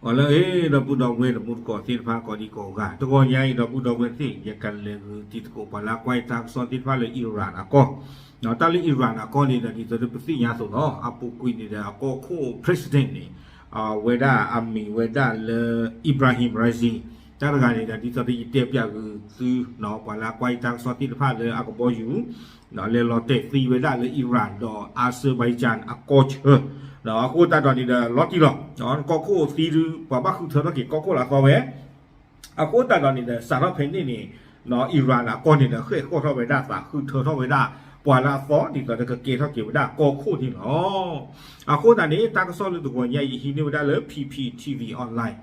ဂီၤလၢအဂ့ၤ ဒီပုၢ်ဒီဝဲၢ်တံၤသကိးသ့ၣ်တဖၣ်ကိးဒံကိးဂၤ, တဂီၤညါအံၤ ဒီပုၢ်ဒီဝဲၢ်သ့ၣ် ယကလဲၤဂုာ်တံၤသကိးပှၤလၢအကွၢ်တၢ်ကစီၣ်သ့ၣ်တဖၣ်လၢ Iran အကီၢ်, တၢ်လၢ Iran အကီၢ်န့ၣ်ဒီး ဒ်သိးဒီးပသ့ၣ်ညါအသိးလီၤ, အပူၤကွံာ်န့ၣ်ဒီး အကီၢ်ခိၣ် president န့ၣ် ဝဲဒၣ်အမံၤဝဲဒၣ်လၢ Ebrahim Raisi, တၢ်တဂၤန့ၣ်ဒီး ဒ်သိးဒီးယတဲပၠးဂုာ်သု ပှၤလၢအကွၢ်တၢ်ကစီၣ်သ့ၣ်တဖၣ်လၢအကဘီယူၤ လဲၤလီၤတဲာ်သံဝဲဒၣ်လၢ Iran ဒီး Azerbaijan အကီၢ်ဆၢ, အဃိသတးဒီးန့ၣ်ဒီး လီၤတံၢ်လီၤ, ကီၢ်ခိၣ်သံဒုး ပှၤဘၣ်ဃုထၢထီၣ်က့ၤကီၢ်ခိၣ်လၢအသီဝဲ, အဃိသတးဒီးန့ၣ်ဒီး စးထီၣ်ဖဲန့ၣ်န့ၣ် Iran အကီၢ်န့ၣ်ဒီး ဃဲၣ်ဃီၣ်ထီၣ်ဝဲဒၣ်သး ဃုထၢထီၣ်ဝဲဒၣ် ပှၤလၢအသီ ဒ်သိးဒီးကကဲထီၣ်က့ၤဝဲဒၣ်ကီၢ်ခိၣ်န့ၣ်လီၤ. အဃိသတးန့ၣ် တၢ်ကစီၣ်လၢတဂီၤညါအံၤ ဟံးန့ၢ်ဝဲဒၣ်လၢ P P T V Online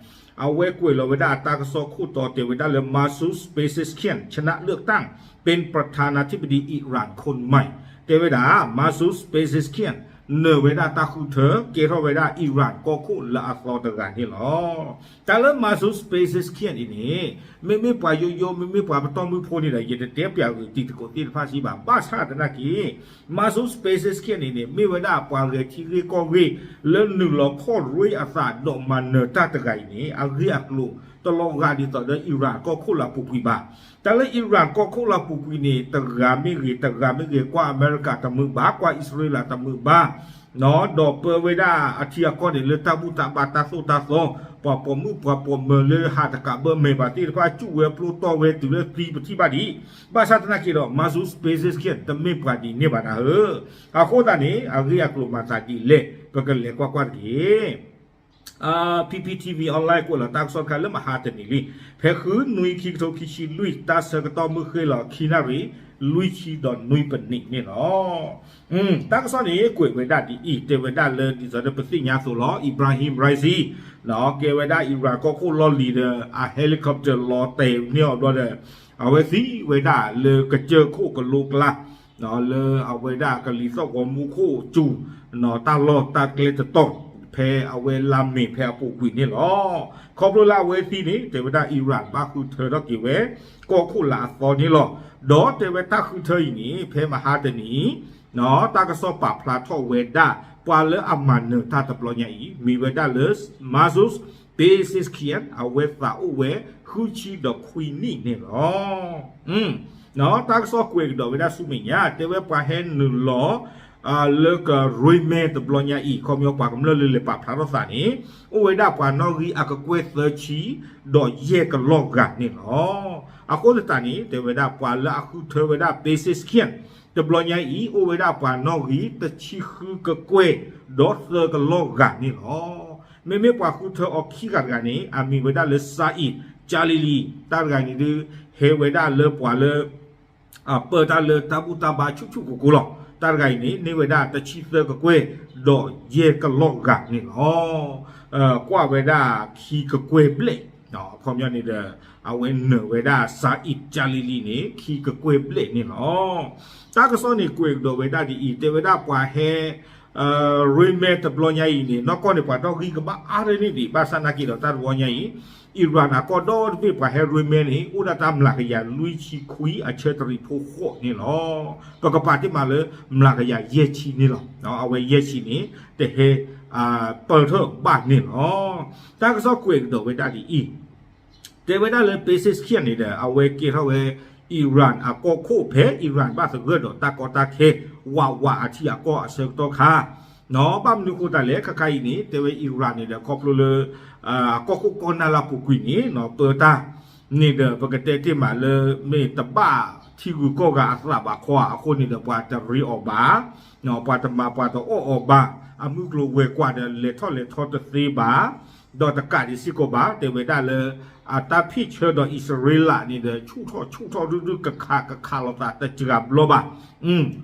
အဝဲကွဲးလီၤဝဲဒၣ်အတၢ်ကစီၣ်ခိၣ်တီတဲဝဲဒၣ်လၢ Massoud Pezeshkian ชนะเลือกตั้งเป็นประธานาธิบดีอิหร่านคนใหม่ တဲဝဲဒၣ် Massoud Pezeshkian နၢၤဝဲဒၣ်တၢ်ဃုထၢ ကဲထီၣ်ဝဲဒၣ် Iran ကီၢ်ခိၣ်လၢအသီတဂၤန့ၣ်လီၤ. တၢ်လၢ Massoud Pezeshkian အံၤန့ၣ် မ့မ့ၢ်ပှၤယိယိ မ့မ့ၢ်ပှၤပတီၢ်မုၢ်ဖိန့ၣ်ဒီး ယတတဲပၠးဂုာ်တံၤသကိးသ့ၣ်တဖၣ်စံးဘၣ်, ဘၣ်ဆၣ်သနာ်က့ Massoud Pezeshkian န့ၣ်န့ၣ် မ့ၢ်ဝဲဒၣ်ပှၤဂဲၤထံဂ့ၢ်ကီၢ်ဂ့ၢ် လၢနုာ်လီၤခီၣ်ရ့အသးဒီးမၤနၢၤတၢ်တဂၤအံၤန့ၣ် အဂ့ၢ်အကျိၤတလီၤဂာ်ဒ်သိးဒီး Iran ကီၢ်ခိၣ်လၢအပူၤကွံာ်ဘၣ်. တၢ်လၢ Iran ကီၢ်ခိၣ်လၢအပူၤကွံာ်န့ၣ် တဂၤမ့ၢ်ဂ့ၤ တဂၤမ့ၢ်ဂ့ၤ ကွၢ်အမဲရကၤတမုာ်ဘၣ် ကွၢ်အံၣ်စရ့လးတမုာ်ဘၣ် ဒီးပၢဝဲဒၣ်အထံအကီၢ်န့ၣ်လၢတၢ်ဘူၣ်တၢ်ဘါတၢ်သိၣ်တၢ်သီ, ပှၤပိာ်မုၣ်ပှၤပိာ်မၢၤလၢဟးတကးဘၢမဲာ်ဘၣ်သ့ၣ်တဖၣ် စူၣ်ဝဲဖျိတီၢ်ဝဲတုၤလၢသံပထံၣ်ဘၣ်ဒံး, ဘၣ်ဆၣ်သနာ်က့ဒီး Massoud Pezeshkian တမ့ၢ်ပှၤဒ်န့ၣ်ဘၣ်နၤဧၢ. အဃိသတးန့ၣ် အဂ့ၢ်အကျိၤမၤသးဒ်လဲၣ် ပကလဲၤကွၢ်ကွၢ်တက့ၢ်. P P T V Online ကွဲးလီၤတၢ်ကစီၣ်တခါလၢမဟါတနံၤလံ, ဖဲဃုနွံခံကထိခံဆံလွံၢ် တၢ်ဆၢကတီၢ်မုၢ်ဃ့ၢ်လီၤခံနၣ်ရံၣ် လွံၢ်ဆံဒီးနွံပနံးန့ၣ်လီၤ. တၢ်ကစီၣ်န့ၣ် ကွဲးဝဲဒၣ်ဒ်အံၤ, တဲဝဲဒၣ်လၢဒ်သိးဒီးပသ့ၣ်ညါအသိးလီၤ, Ebrahim Raisi ကဲဝဲဒၣ် Iran ကီၢ်ခိၣ်လီၢ်လံၤဒီး အ helicopter လီၤတဲာ်န့ၢ်အီၤဘျီဒီး အဝဲသံဝဲဒၣ်လၢကစၢၢ်ခိၣ်ကလိကျါ လၢအဝဲဒၣ်ကလံၤသီၣ်ဂီၤမူခိၣ်စူၤ တၢ်လီၢ်တၢ်ကျဲတတီၤ ဖဲအဝဲလါမ့ၤဖဲအပူၤကွံာ်န့ၣ်လီၤ. ခီဖျိလၢအဝဲသံန့ၣ် တဲဝဲဒၣ် Iran ဘၣ်ဃုထၢထီၣ်က့ၤဝဲ ကီၢ်ခိၣ်လၢအသီန့ၣ်လီၤ. ဒီးတဲဝဲတၢ်ဃုထၢအံၤန့ၣ် ဖဲမဟါတနံၤ တၢ်ကစီၣ်ပာ်ဖျါထီၣ်ဝဲဒၣ် ပှၤလၢအမၤနၢၤတၢ်တဘျီညါအံၤ မံၤဝဲဒၣ်လၢ Massoud Pezeshkian အဝဲသးအိၣ်ဝဲ ဃုဆံဒီးခွံနံၣ်န့ၣ်လီၤ. တၢ်ကစီၣ်ကွဲးကဒီးဝဲဒၣ်ဆူမဲာ်ညါ တဲဝဲပှၤဟဲနုာ်လီၤ လၢကရ့မဲတဘျီညါအံၤ ခီပညီပှၤကမျၢၢ်လၢလဲၤပာ်ဖျါထီၣ်သးန့ၣ် အိၣ်ဝဲဒၣ်ပှၤနီၣ်ဂံၢ်အကကွဲၢ်သၢဆံ ဒီးယဲၢ်ကလီၢ်ဂၤန့ၣ်လီၤ. အဃိသတးန့ၣ် တဲဝဲဒၣ်ပှၤလၢအဃုထၢဝဲဒၣ် Pezeshkian တဘျီညါအံၤ အိၣ်ဝဲဒၣ်ပှၤနီၣ်ဂံၢ်တဆံဃုကကွဲၢ် ဒီးသၢကလီၢ်ဂၤန့ၣ်လီၤ. မ့မ့ၢ်ပှၤဃုထၢအီၤခံဂၤတဂၤန့ၣ် အမံၤဝဲဒၣ်လၢ Saeed Jalili တၢ်တဂၤန့ၣ်ဒုး ဟဲဝဲဒၣ်လၢပှၤလၢ ပၢတၢ်လၢတၢ်ဘူၣ်တၢ်ဘါဆူၣ်ဆူၣ်ကိၤကိၤလီၤ. တၢ်တဂၤအံၤန့ၣ် န့ၢ်ဝဲဒၣ်တဆံသၢကကွဲၢ် ဒီးယဲၢ်ကလီၢ်ဂၤန့ၣ်လီၤ. ကွၢ်ဝဲဒၣ်ခံကကွဲၢ်ဘျဲၣ် အခီပညီန့ၣ်ဒီး အဝဲနၢၤဝဲဒၣ် Saeed Jalili န့ၣ် ခံကကွဲၢ်ဘျဲၣ်န့ၣ်လီၤ. တၢ်ကစီၣ်န့ၣ်ကွဲးကဒီးဝဲဒၣ်ဒ်အံၤ တဲဝဲဒၣ်ပှၤဟဲ ရ့မဲတဘျီညါအံၤန့ၣ် နီၢ်ကီၢ်န့ၣ် ပှၤနီၣ်ဂံၢ်ကဘၣ်အါရ့န့ၣ်ဒံး ဘၣ်ဆၣ်နာ်က့ဒီးတၢ်တဘျီညါအံၤ Iran အကီၢ်ဒီတဘ့ၣ်ပှၤဟဲရ့မဲန့ၣ် အိၣ်ဒၣ်တၢ်မျးကယၤလွံၢ်ဆံခွံအဆၢတရံးဖိဃီၣ်န့ၣ်လီၤ. ပကပာ်တ့ၢ်မးလၢ မျးကယၤယဲၢ်ဆံန့ၣ်လီၤ. အဝဲယဲၢ်ဆံန့ၣ် တဟဲ ပၢထၢၣ်ဘၣ်န့ၣ်လီၤ. တၢ်ကစီၣ်ကွဲးကဒီးဝဲဒၣ်ဒ်အံၤ တဲဝဲဒၣ်လၢ Pezeshkian န့ၣ်ဒီး အဝဲကဲထီၣ်ဝဲ Iran အကီၢ်ခိၣ်ဖဲ Iran ဘၣ်သဂၢၢ်ဒီးတၢ်ကီတၢ်ခဲ ဝးဝးအထံအကီၢ်အဆၢကတီၢ်ခါ ဘၣ်မနုၤဃိသတးလဲၣ် ခဲခါအံၤန့ၣ် တဲဝဲ Iran န့ၣ်ဒီး ခီဖျိလၢ အကီၢ်ခိၣ်ကီၢ်နၢ်လၢအပူၤကွံာ်န့ၣ် ပၢတၢ် န့ၣ်ဒီး ပကတဲတ့ၢ်မးလၢ မ့ၢ်တဘၣ်ထံဂုၤကီၢ်ဂၤအသးဘၣ်ခီဧါ အဃိန့ၣ်ဒီး ပှၤတရ့အီၤဘၣ်, ပှၤတမၤပှၤတအီၣ်အီၤဘၣ်, အမုၢ်ကျိၤဝဲၤကွာ်ဒီး လဲၤထီၣ်လဲၤထီတသ့ဘၣ်, ဒီးတကးဒံးစ့ၢ်ကီးဘၣ် တဲဝဲဒၣ်လၢ အတၢ်ဖ့ၣ်ဆၢဒီးအံၣ်စရ့လးန့ၣ်ဒီး ဆူၣ်ထီၣ်ဆူၣ်ထီၣ်ဒုဒုကခးကခးလိာ်သးတစှၤဘျီဘၣ်.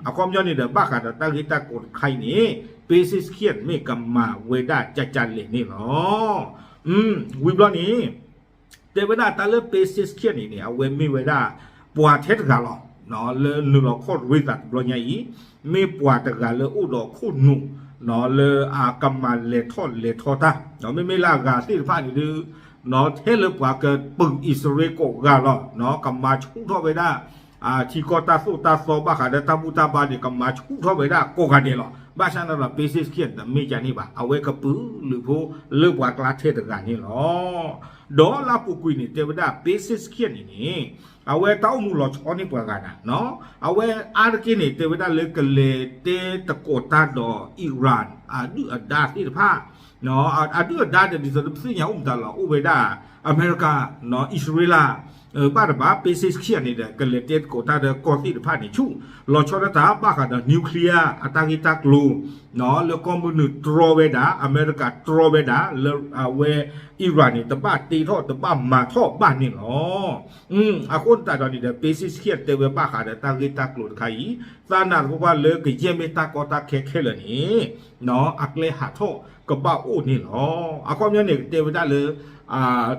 အခီပညီန့ၣ်ဒီး ဘၣ်ဃးဒီးတၢ်ဂ့ၢ်တၢ်ကျိၤတခါအံၤန့ၣ် Pezeshkian မ့ၢ်ကမၤဝဲဒၣ်ကကလဲာ်န့ၣ်လီၤ. ဝံၤဘျီန့ၣ် တဲဝဲဒၣ်တၢ်လၢ Pezeshkian န့ၣ်န့ၣ် အဝဲမ့ၢ်ဝဲဒၣ် ပှၤထဲတဂၤလီၤ. လၢနုာ်လီၤခီၣ်ရ့သးတဘျီညါအံၤ မ့ၢ်ပှၤတဂၤလၢအိၣ်ဒီးခိၣ်နူာ် လၢအကမၤလဲၤထီၣ်လဲၤထီတၢ်, မ့မ့ၢ်လၢအဂၤသ့ၣ်တဖၣ်န့ၣ်ဒုး ထဲလၢပှၤကပုာ်အံၣ်စရ့လးကိးဂၤလီၤ. ကမၤဆူၣ်ထီၣ်ဝဲဒၣ် ထံကီၢ်တၢ်သိၣ်တၢ်သီဘၣ်ဃးဒီးတၢ်ဘူၣ်တၢ်ဘါန့ၣ် ကမၤဆူၣ်ထီၣ်ဝဲဒၣ်ကိးဂၤဒဲးလီၤ. ဘၣ်ဆၣ်န့ၣ်ဒီး Pete Hegseth တမ့ၢ်ဒ်န့ၣ်ဘၣ်, အဝဲကပုာ်လုးဖိလၢပှၤကျါထဲတဂၤန့ၣ်လီၤ. ဒီးလၢအပူၤကွံာ်န့ၣ် တဲဝဲဒၣ် Pete Hegseth န့ၣ်န့ၣ် အဝဲတၢ်အိၣ်မူလီၤဆီန့ၢ်ပှၤဂၤနၤ, အဝဲအါတက့ၢ်န့ၣ် တဲဝဲဒၣ်လၢကလဲၤတဲသကိးတၢ်ဒီး Iran အဒုၣ်အဒါသ့ၣ်တဖၣ် အဒုၣ်အဒါဒီး ဒ်သိးဒီးပသ့ၣ်ညါအိၣ်မတၤလီၤ အိၣ်ဝဲဒၣ် အမဲရကၤ, အံၣ်စရ့လး ဘၣ်တဘၣ် Pete Hegseth န့ၣ်ဒီး ကလဲၤတဲသကိးတၢ်ဒီးကီၢ်သ့ၣ်တဖၣ်န့ၣ်ဆူၣ်, လီၤဆီဒၣ်တၢ်ဘၣ်ဃးဒီး nuclear အတၢ်ဂ့ၢ်တၢ်ကျိၤ လၢကီၢ်မုၢ်နုာ်တြီဝဲဒၣ်, အမဲရကၤတြီဝဲဒၣ်, လၢအဝဲ Iran န့ၣ် တဘၣ်တ့ထီၣ်တဘၣ်မၤထီၣ်ဘၣ်န့ၣ်လီၤ. အဃိသတးဒီးန့ၣ်ဒီး Pete Hegseth တဲဝဲဘၣ်ဃးဒီးတၢ်ဂ့ၢ်တၢ်ကျိၤတခါအံၤ, သးနၢ်တပှၢ်ပှၢ်လၢကယဲၢ်မ့ၢ်တၢ်ကီတၢ်ခဲခဲလၢာ်န့ၣ် အကျဲဟးထီၣ်ကဘၣ်အိၣ်န့ၣ်လီၤ. အခီပညီန့ၣ် ကတဲဝဲဒၣ်လၢ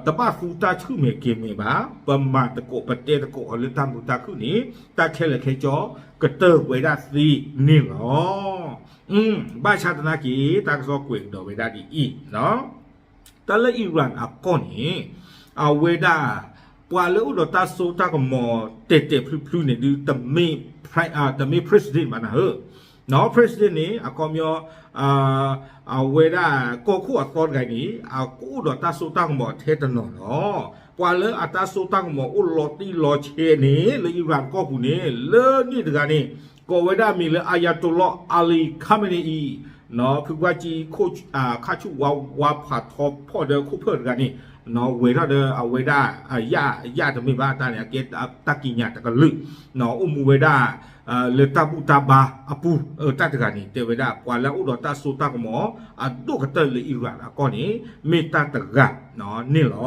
တဘၣ်သူတၢ်ဆူၣ်မဲာ်က့ၤမဲာ်ဘၣ်, ပမၤသကိးပတဲသကိးအီၤလၢတၢ်မုာ်တၢ်ခုၣ်န့ၣ် တၢ်ခဲလၢာ်ခဲဆ့ကတၢၢ်ဝဲဒၣ်သ့န့ၣ်လီၤ. ဘၣ်ဆၣ်သနာ်က့ တၢ်ကစီၣ်ကွဲးကဒီးဝဲဒၣ်ဒ်အံၤ, တၢ်လၢ Iran အကီၢ်န့ၣ် အဝဲဒၣ် ပှၤလၢအိၣ်ဒီးတၢ်စိတၢ်ကမီၤတဲာ်တဲာ်ဖျုးဖျုးန့ၣ်ဒုး တမ့ၢ် president ဘၣ်နၤဧၢ, president န့ၣ် အခီပညီ အဝဲဒၣ်ကီၢ်ခိၣ်အသီတဂၤန့ၣ် အကအိၣ်ဒီးတၢ်စိတၢ်ကမီၤထဲတနီၤလီၤ. ပှၤလၢအတၢ်စိတၢ်ကမီၤအိၣ်လီၤတံၢ်လီၤဆဲးန့ၣ် လၢ Iran ကီၢ်ပူၤန့ၣ် လၢန့ၣ်တဂၤန့ၣ် ကိးဝဲဒၣ်မံၤလၢ Ayatollah Ali Khamenei ဖုကွၢ်ကံ ခါဆူၣ်ဝါဝါဖးထီဖီၣ်ဒီးခိၣ်ဖၢၣ်တဂၤန့ၣ် ဝဲၤထီၣ်ဒီးအဝဲဒၣ် ယၣ်တမ့ၢ်ဘၣ်တၢ်န့ၣ် အကဲတၢ်ကံးညာ်တကလုာ် အိၣ်မူဝဲဒၣ် လၢတၢ်ဘူၣ်တၢ်ဘါအပူၤ တၢ်တဂၤန့ၣ် တဲဝဲဒၣ် ပှၤလၢအအိၣ်ဒီးတၢ်စိတၢ်ကမီၤ အဒိၣ်ကတၢၢ်လၢ Iran အကီၢ်န့ၣ် မ့ၢ်တၢ်တဂၤန့ၣ်လီၤ.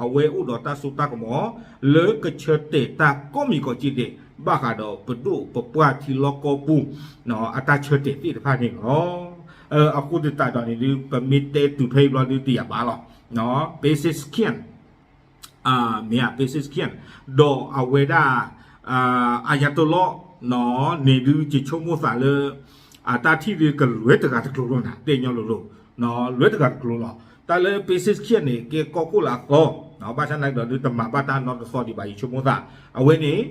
အဝဲအိၣ်ဒီးတၢ်စိတၢ်ကမီၤ လၢကဆၢတဲာ်တၢ်ကိးမံၤကိးက့ဒဲး ဘၣ်ဃးဒီးပဒိၣ်ပပှၢ်ထံလီၢ်ကီၢ်ပူၤ အတၢ်ဆၢတဲာ်သ့ၣ်တဖၣ်န့ၣ်လီၤ. အဃိသတးဒီးန့ၣ်ဒုး ပမ့ၢ်တဲတုၤဖဲအံၤဘျီဒုးတယာ်ဘၣ်လီၤ. Pezeshkian မ့ၢ်ဧါ Pezeshkian ဒီးအဝဲဒၣ် Ayatollah န့ၣ်ဒုး ယဆိကမိၣ်သးလၢ အတၢ်ထံၣ်ဒုးကလွဲတဂၤတကျိၤလီၤနၤ တဲညီလိၤလိၤ လွဲတဂၤတကျိၤလီၤ. တၢ်လၢ Pezeshkian န့ၣ် ကဲကီၢ်ခိၣ်လၢအသီ ဘၣ်ဆၣ်နာ်က့ဒီးဒုး တမၤဘၣ်တၢ်နီတသီဒံးဘၣ် ယဆိကမိၣ်သး အဝဲန့ၣ်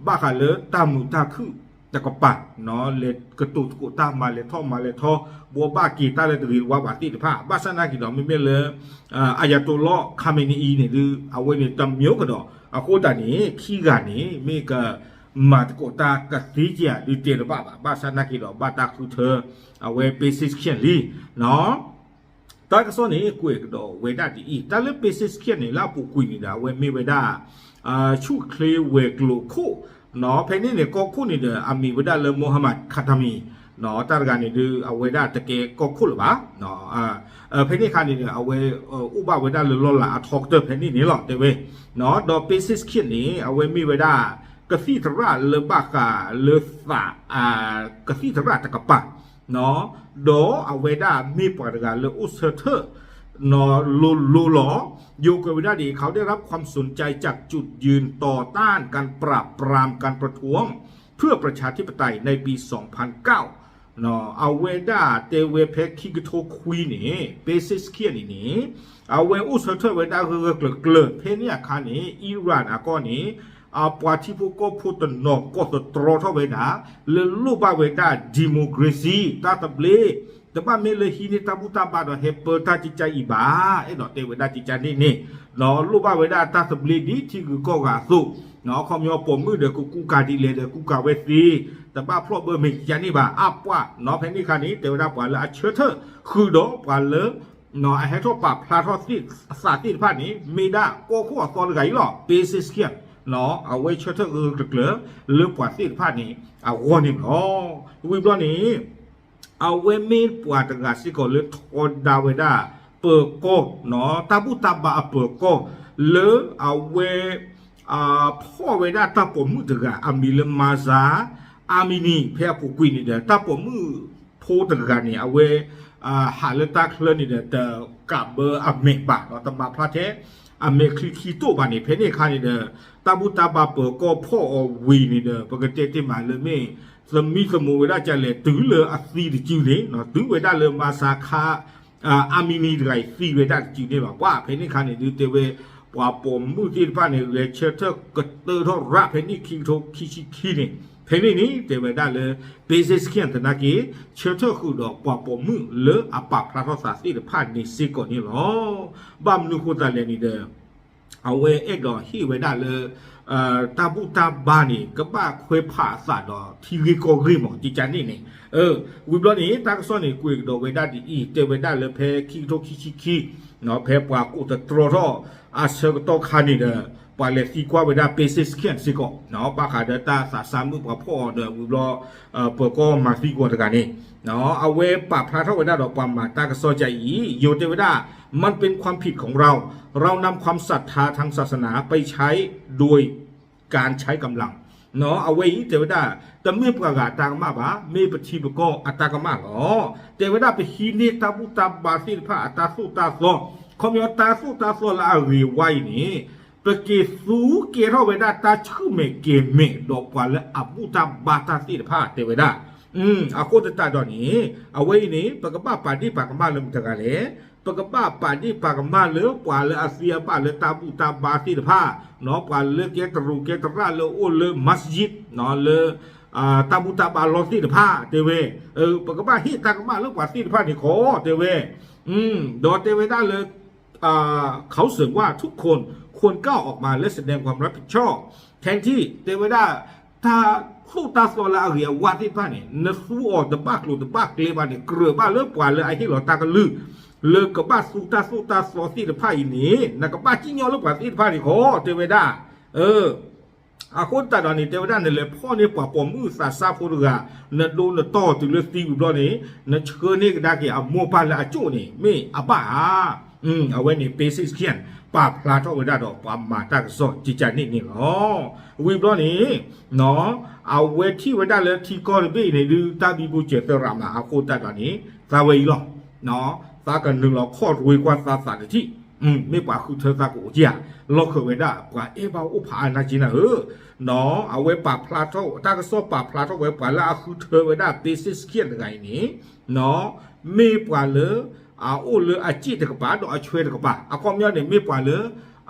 ဘၣ်ဃးလၢတၢ်မုာ်တၢ်ခုၣ်တကပၤ လဲၤကတိၤသကိးတၢ်မၤလဲၤထီၣ်မၤလဲၤထီ ဘှီဘၣ်က့ၤတၢ်လၢတဂ့ၤတဝါဘၣ်သ့ၣ်တဖၣ် ဘၣ်ဆၣ်နာ်က့ဒီး မ့မ့ၢ်လၢ Ayatollah Khamenei န့ၣ်ဒုး အဝဲန့ၣ်တမံၤကဒီး အဃိသတးန့ၣ် ခံဂၤန့ၣ် မ့ၢ်ကမၤသကိးတၢ်ကသ့ဧါဒုးတဲတဘၣ်ဘၣ် ဘၣ်ဆၣ်နာ်က့ဒီး ဘၣ်တၢ်ဃုထၢ အဝဲ Pezeshkian လံ တၢ်ကစီၣ်န့ၣ် ကွဲးကဒီးဝဲဒၣ်ဒ်အံၤ တၢ်လၢ Pezeshkian န့ၣ် လၢအပူၤကွံာ်န့ၣ်ဒီး အဝဲမ့ၢ်ဝဲဒၣ် ဆူၣ်ချ့ဝဲၤကျိၤခိၣ် ဖဲန့ၣ်န့ၣ် ကီၢ်ခိၣ်န့ၣ်ဒီး အမံၤဝဲဒၣ်လၢ Mohammad Khatami တၢ်တဂၤန့ၣ်ဒုး အဝဲဒၣ်တကဲကီၢ်ခိၣ်လၢၤဘၣ်. ဖဲန့ၣ်အခါန့ၣ်ဒီး အဝဲအိၣ်ဘၣ်ဝဲဒၣ်လၢလီၢ်လၤအထီကတၢၢ်ဖဲန့ၣ်န့ၣ်လီၤ တဲဝဲ ဒီး Pezeshkian န့ၣ် အဝဲမ့ၢ်ဝဲဒၣ် ကသံၣ်သရၣ်လၢဘၣ်ဃးလၢသး ကသံၣ်သရၣ်တကပၤ ဒီးအဝဲဒၣ်မ့ၢ်ပှၤတဂၤလၢအိၣ်ဆၢထၢၣ် လိၤလိၤလီၤ. ယိၤကွဲးဝဲဒၣ်ဒ်အံၤ เขาได้รับความสนใจจากจุดยืนต่อต้านการปราบปรามการประท้วงเพื่อประชาธิปไตยในปีสองพันเก้า အဝဲဒၣ်တဲဝဲဖဲခံကထိခွံန့ၣ် Pezeshkian န့ၣ်န့ၣ် အဝဲအိၣ်ဆၢထၢၣ်ဝဲဒၣ်ဂၢၢ်ဂၢၢ်ကျၢၤကျၢၤ ဖဲန့ၣ်အခါန့ၣ် Iran အကီၢ်န့ၣ် အပှၤထံဖိကီၢ်ဖိတနီၤကိးသတြီထီၣ်ဝဲဒၣ် လၢလိၣ်ဘၣ်ဝဲဒၣ် democracy တၢ်သဘျ့ တဘၣ်မ့ၢ်လၢဟံးန့ၢ်တၢ်ဘူၣ်တၢ်ဘါဒီးဟဲပၢတၢ်ကကါအံၤဘၣ် အဲၣ်ဒိးတဲဝဲဒၣ်ကကါန့ၣ်န့ၣ် လိၣ်ဘၣ်ဝဲဒၣ်တၢ်သဘျ့ဒ်ထံဂုၤကီၢ်ဂၤအသိး အခီပညီပိာ်မုၣ်ဒီးကကူကၤဒ်လဲၣ်ဒီးကူကၤဝဲသ့ တဘၣ်ဖျီၣ်ဘၢမ့ၢ်ကကါန့ၣ်ဘၣ် အါပှၢ် ဖဲန့ၣ်အခါန့ၣ် တဲဝဲဒၣ်ပှၤလၢအဆၢထၢၣ်ဃုာ်ဒီးပှၤလၢ အဟဲထီၣ်ပာ်ဖျါထီၣ်သးသ့ၣ်တဖၣ်န့ၣ် မ့ၢ်ဒၣ်ကီၢ်ခိၣ်အသီတဂၤအံၤလီၤ Pezeshkian အဝဲဆၢထၢၣ်ဂၢၢ်ဂၢၢ်ကျၢၤကျၢၤ လၢပှၤသ့ၣ်တဖၣ်န့ၣ် အဂီၢ်န့ၣ်လီၤ. ဝံၤဘျီန့ၣ် အဝဲမ့ၢ်ပှၤတဂၤစ့ၢ်ကီးလၢထီဒါဝဲဒၣ် ပၢၤကီၢ် တၢ်ဘူၣ်တၢ်ဘါအပၢၤကီၢ် လၢအဝဲ ဖီၣ်ဝဲဒၣ်တၢ်ပိာ်မုၣ်တဂၤ အမံၤလၢ Mahsa Amini ဖဲအပူၤကွံာ်န့ၣ်ဒီး တၢ်ပိာ်မုၣ်ဖိတဂၤန့ၣ် အဝဲ ဟးလၢတၢ်ချၢန့ၣ်ဒီး တကးဘၢအမဲာ်ဘၣ် တမၤဖျါထဲ အမဲာ်ချံခံတိၢ်ဘၣ်န့ၣ် ဖဲန့ၣ်အခါန့ၣ်ဒီး တၢ်ဘူၣ်တၢ်ဘါပၢၤကီၢ်ဖီၣ်အီၤဝံၤန့ၣ်ဒီး ပကတဲတ့ၢ်မးလၢမ့ၢ် သမံသမိးဝဲဒၣ်ကလဲၣ် တုၤလၢအသံတစုန့ၣ် တုၤဝဲဒၣ်လၢ Mahsa ခါ Amini တဂၤအံၤသံဝဲဒၣ်တစုန့ၣ်လီၤ. ပှၤဖဲန့ၣ်အခါန့ၣ်ဒုးတဲဝဲ ပှၤပိာ်မုၣ်သ့ၣ်တဖၣ်န့ၣ် ဂဲၤဆၢထၢၣ်ကတၢၢ်ထီၣ်ရၣ်ဖဲန့ၣ် ခံကထိခံဆံခံန့ၣ်, ဖဲန့ၣ်န့ၣ် တဲဝဲဒၣ်လၢ Basic Camp သနာ်က့ ဆၢထၢၣ်ဃုာ်ဒီးပှၤပိာ်မုၣ်လၢအပာ်ဖျါထီၣ်သးသ့ၣ်တဖၣ်န့ၣ်စ့ၢ်ကီးန့ၣ်လီၤ. ဘၣ်မနုၤဃိသတးလဲၣ်န့ၣ်ဒီး အဝဲအဲၣ်ဒိးဟ့ၣ်ဝဲဒၣ်လၢ တၢ်ဘူၣ်တၢ်ဘါန့ၣ် ကဘၣ်ခွဲးဖးအသးဒီးထံဂ့ၢ်ကီၢ်ဂ့ၢ်မး ကကန့ၣ်န့ၣ်, ဝံၤဘျီန့ၣ် တၢ်ကစီၣ်န့ၣ် ကွဲးကဒီးဝဲဒၣ်ဒ်အံၤ, တဲဝဲဒၣ်လၢဖဲခံကထိခံဆံခံ ဖဲပှၤကိးသတြီထီၣ် အဆၢကတီၢ်ခါန့ၣ်ဒီး ပှၤလဲၤသံကွၢ်ဝဲဒၣ် Basic Camp စ့ၢ်ကီး, ဘၣ်ဃးဒီးတၢ်သးစၢ်မုၣ်ပှၤဖီၣ်အီၤဒီး ဝံၤဘျီ ပၢၤကီၢ်မၤသံကွံာ်တဂၤန့ၣ် အဝဲပာ်ဖျါထီၣ်ဝဲဒၣ်ဒီးပှၤမၤတၢ်ကစီၣ်ကါအံၤ, ယိၤတဲဝဲဒၣ် มันเป็นความผิดของเรา เรานำความศรัทธาทางศาสนาไปใช้โดยการใช้กำลัง အဝဲအံၤတဲဝဲဒၣ် တမ့ၢ်ပှၤဂၤအတၢ်ကမၣ်ဘၣ်, မ့ၢ်ပထံပကီၢ်အတၢ်ကမၣ်လီၤ. တဲဝဲဒၣ်ပဟံးန့ၢ်တၢ်ဘူၣ်တၢ်ဘါသ့ၣ်တဖၣ်အတၢ်သိၣ်တၢ်သီ, ခီပညီတၢ်သိၣ်တၢ်သီလၢအဂ့ၤဝါအံၤန့ၣ် ပက့ၤသူကဲထီၣ်ဝဲဒၣ်တၢ်ဆူၣ်မဲာ်ကဲၤမဲာ်ဒီးပှၤလၢအဘူၣ်တၢ်ဘါတၢ်သ့ၣ်တဖၣ်တဲဝဲဒၣ်. အဃိသတးဒီးန့ၣ် အဝဲအံၤန့ၣ် ပကဘၣ်ပာ်ဒ့ၣ်ပာ်ကမၣ်လၢမတၤတဂၤလဲၣ်. ပကဘၣ်ပာ်ဒ့ၣ်ပာ်ကမၣ်လၢပှၤလၢအသ့အဘၣ်လၢတၢ်ဘူၣ်တၢ်ဘါသ့ၣ်တဖၣ်, ပှၤလၢကဲတရူးကဲသရၣ်လၢအိၣ်လၢ masjid လၢ တၢ်ဘူၣ်တၢ်ဘါလီၢ်သ့ၣ်တဖၣ်တဲဝဲ, ပကဘၣ်ဟ့ၣ်တၢ်ကမၣ်လၢပှၤသ့ၣ်တဖၣ်န့ၣ်ခီတဲဝဲ, ဒီးတဲဝဲဒၣ်လၢ เขาเสริมว่า ทุกคนควรก้าวออกมาและแสดงความรับผิดชอบ แทนที่ တဲဝဲဒၣ် တၢ်သိၣ်တၢ်သီလၢအဂ့ၤအဝါသ့ၣ်တဖၣ်န့ၣ် နသူအီၤတဘၣ်ကျိၤတဘၣ်ကျဲဘၣ်န့ၣ် ကြၢးဘၣ်လၢပှၤလၢအဟ့ၣ်လီၤတၢ်ကလုၢ် လၢကဘၣ်သူတၢ်သိၣ်တၢ်သီသ့ၣ်တဖၣ်အံၤန့ၣ် နကဘၣ်စံၣ်ညီၣ်လၢပှၤသ့ၣ်တဖၣ်န့ၣ်ခီတဲဝဲဒၣ်. အဃိသတးဒီးန့ၣ် တဲဝဲဒၣ် နလဲၤဖီၣ်န့ၢ်ပှၤပိာ်မုၣ်သးစၢ်ဖိတဂၤ နဒိနတီၢ်တုၤလၢသံဝံၤဘျီန့ၣ် နဆှၢန့ၢ်ကဒါက့ၤအမိၢ်ပၢ်လၢအကၠိၣ်န့ၣ် မ့ၢ်အဘၣ်ဧါ. အဝဲန့ၣ် Basic Camp ပာ်ဖျါထီၣ်ဝဲဒၣ်ဒီးပှၤမၤတၢ်ကစီၣ်ကကန့ၣ်န့ၣ်လီၤ. ဝံၤဘျီန့ၣ် အဝဲထံၣ်ဝဲဒၣ်လၢထံကီၢ်တဘ့ၣ်အံၤန့ၣ်ဒုး တၢ်ဘံဘူစၢၤသရၣ်မးအဃိသတးဒီးန့ၣ် သးဝဲအံၤလီၤ. သးကနုာ်လီၤခီၣ်ရ့ကွၢ်သးသးတထံၣ်, မ့ၢ်ပှၤဃုထၢသးကအိၣ်ဧါ, လီၢ်ခၢၣ်ဝဲဒၣ်ပှၤအဲၣ်ဘၣ်အိၣ်ဖးအါနၢ်က့နၤဧၢ, အဝဲပာ်ဖျါထီၣ် တၢ်ကစီၣ်ပာ်ဖျါထီၣ်ဝဲပှၤလၢအဃုထၢဝဲဒၣ် Basic Camp တဂၤအံၤန့ၣ် မ့ၢ်ပှၤလၢ အအိၣ်လၢအစ့ၣ်တကပၤဒီးအဆွဲတကပၤ, အခီပညီန့ၣ် မ့ၢ်ပှၤလၢ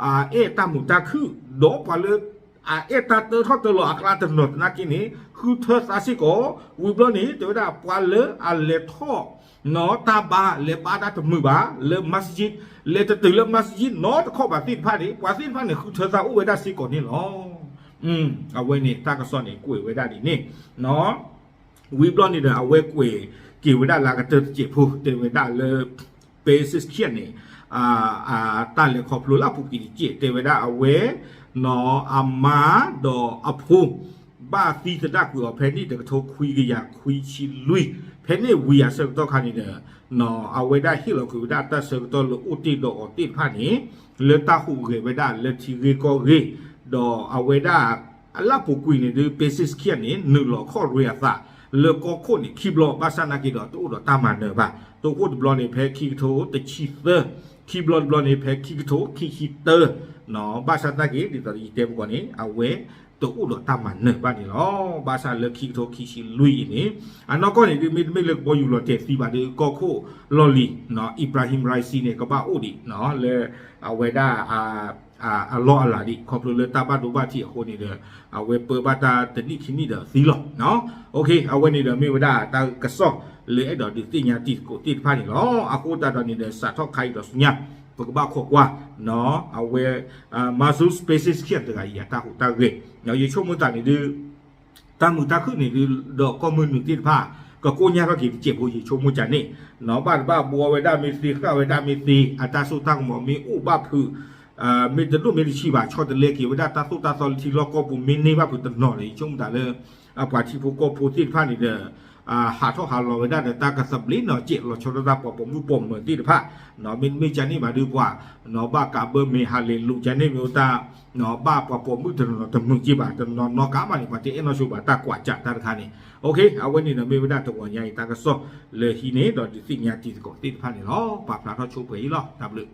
အအဲၣ်တၢ်မုာ်တၢ်ခုၣ် ဒီးပှၤလၢ အအဲၣ်တၢ်တၢထီၣ်တၢလီၤအကျါတနီၤသနာ်က့န့ၣ် ဃုထၢသးစ့ၢ်ကီး, ဝံၤဘျီန့ၣ် တဲဝဲဒၣ်ပှၤလၢအလဲၤထီၣ် နီၢ်တၢ်ဘါ လဲၤဘါတၢ်တမုာ်ဘၣ် လၢ masjid လဲၤတတုၤလၢ masjid နီတခီၣ်ဘၣ်သ့ၣ်တဖၣ်န့ၣ် ပှၤသ့ၣ်တဖၣ်န့ၣ် ဃုထၢသးအိၣ်ဝဲဒၣ်စ့ၢ်ကီးန့ၣ်လီၤ. အဝဲန့ၣ် တၢ်ကစီၣ်န့ၣ်ကွဲးဝဲဒၣ်ဒ်န့ၣ် ဝံၤဘျီန့ၣ်ဒီး အဝဲကွဲးက့ၤဝဲဒၣ်လၢအကတၢၢ်တစဲးဖိ တဲဝဲဒၣ်လၢ Basic Camp န့ၣ် တၢ်လဲၤခီဖျိလၢအပူၤကွံာ်တစဲး တဲဝဲဒၣ်အဝဲ နီၢ်အမါဒီးအဖိ ဘၣ်သံသဒၣ်ကွံာ်အီၤဖဲန့ၣ်တကထိခွံကယၤခွံဆံလွံၢ် ဖဲန့ၣ်ဝံၤအဆၢကတီၢ်ခါန့ၣ်ဒီး အဝဲဒၣ်ဟ့ၣ်လီၤကွံာ်ဝဲဒၣ်တၢ်ဆၢကတီၢ်လၢအိၣ်တ့ၢ်ဒီးအီၤသ့ၣ်တဖၣ်န့ၣ် လၢတၢ်ဟူးဂဲၤဝဲဒၣ်လၢထံဂ့ၢ်ကီၢ်ဂ့ၢ် ဒီးအဝဲဒၣ် အလၢပူၤကွံာ်န့ၣ်ဒုး Basic Camp န့ၣ် နုာ်လီၤခီၣ်ရ့အသး လၢကီၢ်ခိၣ်န့ၣ် ခံဘျီ ဘၣ်ဆၣ်နာ်က့ဒီး တအိၣ်ဒီးတၢ်မၤနၢၤဘၣ်. တအိၣ်တဘျီန့ၣ် ဖဲခံကထိတဆံသၢ, ခံဘျီတဘျီန့ၣ် ဖဲခံကထိခံဆံတၢ, ဘၣ်ဆၣ်သနာ်က့ ဒ်သိးယတဲပူၤကွံာ်န့ၣ် အဝဲတအိၣ်ဒီးတၢ်မၤနၢၤဘၣ်န့ၣ်လီၤ. ဘၣ်ဆၣ်လၢခံကထိခံဆံလွံၢ်အံၤန့ၣ် အနီၢ်ကီၢ်န့ၣ်ဒုး မ့တမ့ၢ်လၢကဘီယူၤလီၤတဲာ်သံဘၣ်ဒီး ကီၢ်ခိၣ်လီၢ်လံၤ Ebrahim Raisi န့ၣ် ကဘၣ်အိၣ်ဒံး လၢအဝဲဒၣ် အလီၢ်အလၤဒံး ခီဖျိလၢတၢ်ဘၣ်ဒိဘၣ်ထံးအဃိန့ၣ်ဒီး အဝဲပၢဘၣ်တၢ်တနံၣ်ခံနံၣ်ဒီးသံလီၤ. အဝဲန့ၣ်ဒီးမ့ၢ်ဝဲဒၣ်တၢ်ကစီၣ်လၢအဲၣ်ဒိးဒုးသ့ၣ်ညါတံၤသကိးသ့ၣ်တဖၣ်န့ၣ်လီၤ. အဃိသတးဒီးန့ၣ်ဒီး စးထီၣ်ခါအံၤဒီးဆူညါ ပကဘၣ်ခိးကွၢ် အဝဲ Massoud Pezeshkian တဂၤအံၤအတၢ်ဟူးတၢ်ဂဲၤ ယဆိကမိၣ်သးန့ၣ်ဒုး တၢ်မုာ်တၢ်ခုၣ်န့ၣ်ဒုး ဒီးကီၢ်မုၢ်နုာ်သ့ၣ်တဖၣ် ကကိညၢ်ထီၣ်က့ၤတစဲးဖိ ယဆိကမိၣ်ကန့ၣ် ဘၣ်တဘၣ်ဘှီဝဲဒၣ်မ့ၢ်သ့ ဃၣ်ဝဲဒၣ်မ့ၢ်သ့ အတၢ်စိတၢ်ကမီၤမ့ၢ်အိၣ်ဘၣ်ဖုး မ့ၢ်တဒိၣ်မ့ၢ်တဆံးဘၣ် ဆီတလဲက့ၤဝဲဒၣ်တၢ်သိၣ်တၢ်သီလၢထံလီၢ်ကီၢ်ပူၤမ့ၢ်န့ၢ်ဘၣ်ဖုးတနီၤန့ၣ် ယဆိကမိၣ်သးလၢ အပှၤထံဖိကီၢ်ဖိသ့ၣ်တဖၣ်န့ၣ်ဒီး ဟးထီၣ်ဟးလီၤဝဲဒၣ်ဒီးတၢ်ကသဘျ့နီၤစဲး လီၤဆီဒၣ်တၢ်ပှၤပိာ်မုၣ်ပိာ်မၢၤသ့ၣ်တဖၣ် မ့တမ့ၢ်ကန့ၣ်ဘၣ်ဒုးပှၤ ဘၣ်ကးဘၢမ့ၢ်ဟးလဲၤလိာ်ကန့ၣ်မ့ၢ်အိၣ်တၢ် ဘၣ်ပှၤပိာ်မုၣ်တနီၤနီၤတမုာ်က့ဘၣ် တနီၤနီၤကးမးန့ၣ် ပှၤတအဲၣ်နီၣ်ဆိဘၣ်တၢ်ကွၢ်ကးတၢ်တခါန့ၣ် အဝဲန့ၣ်ဒီးမ့ၢ်ဝဲဒၣ်တဂီၤညါအံၤတၢ်ကစီၣ်လၢဟံးန့ၢ်ဒီး ဒုးသ့ၣ်ညါတံၤသကိးသ့ၣ်တဖၣ်န့ၣ်လီၤ. ပာ်ဖျါထီၣ်ဆိပှဲၤအံၤလီၤ. တၢ်ဘျုး